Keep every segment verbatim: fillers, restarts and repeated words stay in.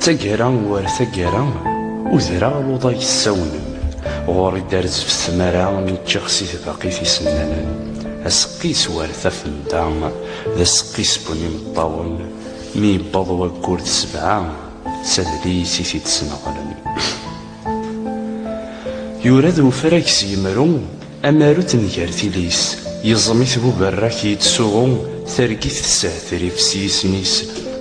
Taggara war taggara, udreɣ luḍa yessawnen. Ɣur-i d-arzef tmara mi ččiɣ si tbaqit isennanen. Aseqqis war tafenda, d aseqqis n imeṭṭawen. Mi yewweḍ waggur d sebɛa, s adlis i t-id-sneɣlen. Yura-d ufrag s yemru, amaru tenger tili-s, yeẓm-it buberrak yettsuɣu, targit teshetrif s yisem-is,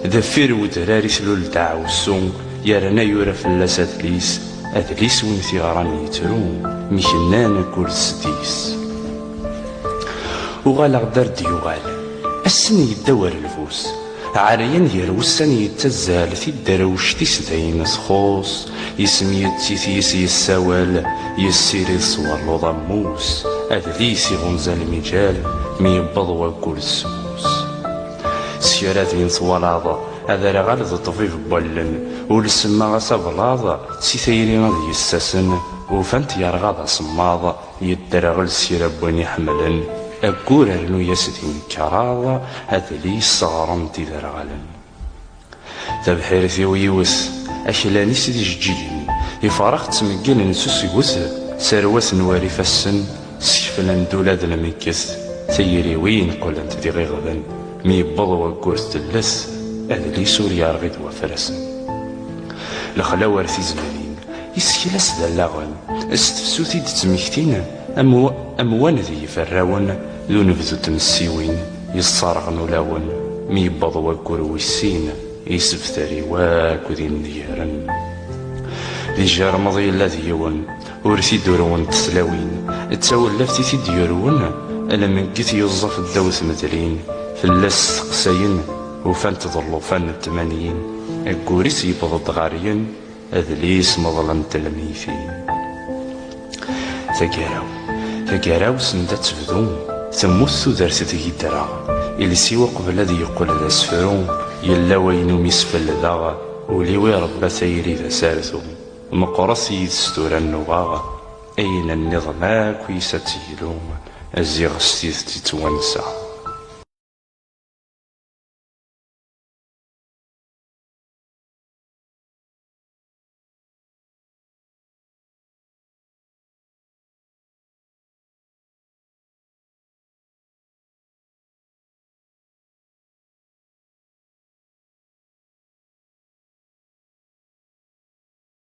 deffir wedrar i tlul deɛwessu, yerna yura fell-as adlis, adlis win t-yeɣran yettru, mi kennan ayyur s sdis. Uɣaleɣ-d ar d-yuɣal, ass-n yedda war lbus, ɛeryan gar wussan yettazzal, tidderwect-is d ayen txuṣ, yesmyettit yis yessawal, yessirid s werluḍ ammus, adlis iɣunza lmijal, mi yewweḍ waggur d semmus. S kra din twalaḍ, aderɣal d ṭṭbib n wallen, ur semmaɣ-as ablaḍ, si tayri ad yessasen, ufan-t yerɣa d asemmaḍ, yedderɣel s kra n win iḥemmlen, aggur rnu-yas d imekkraḍ, adlis ɣran-t iderɣalen. Tabḥirt-iw yiwet, aklan-is d ijeǧǧigen, ifrax ttmeggalen s usget, serwet n war ifassen, skeflen-d ula d lmegget, tayriwin qqlent d iɣiɣden, mi yewweḍ waggur tellet, adlis ur yerɣi d wafrasen. Lexla war tizmanin, isekla-s d allaɣen, s tefsut i d-ttmektin, am wa-, am waned yiferrawen, d unebdu n tmessiwin, yesserɣen ulawen, mi yewweḍ waggur wis sin, yesbter i wakk d inegren. Di Jermeḍ yella d yiwen, ur t-id-urwent tlawin, d tawellaft i t-id-yurwen, lmegget yuẓẓaf ddaw tmedlin, fell-as steqsayen, ufan-t d llufan n tmanyin, aggur-is yewweḍ-d ɣer yen, adlis meḍlen-t lmeytin. Taggara-w, taggara-w send ad tebdu, temmut tudert deg idra, iles-iw uqbel ad yeqqel d asefru, yella wayen umi sfeldeɣ, ul-iw irebba tayri d asartu, meqqret yid-s tura nnuɣeɣ, ayen nniḍen akk-is ad teglu, ziɣ s tidet i ttwanseɣ.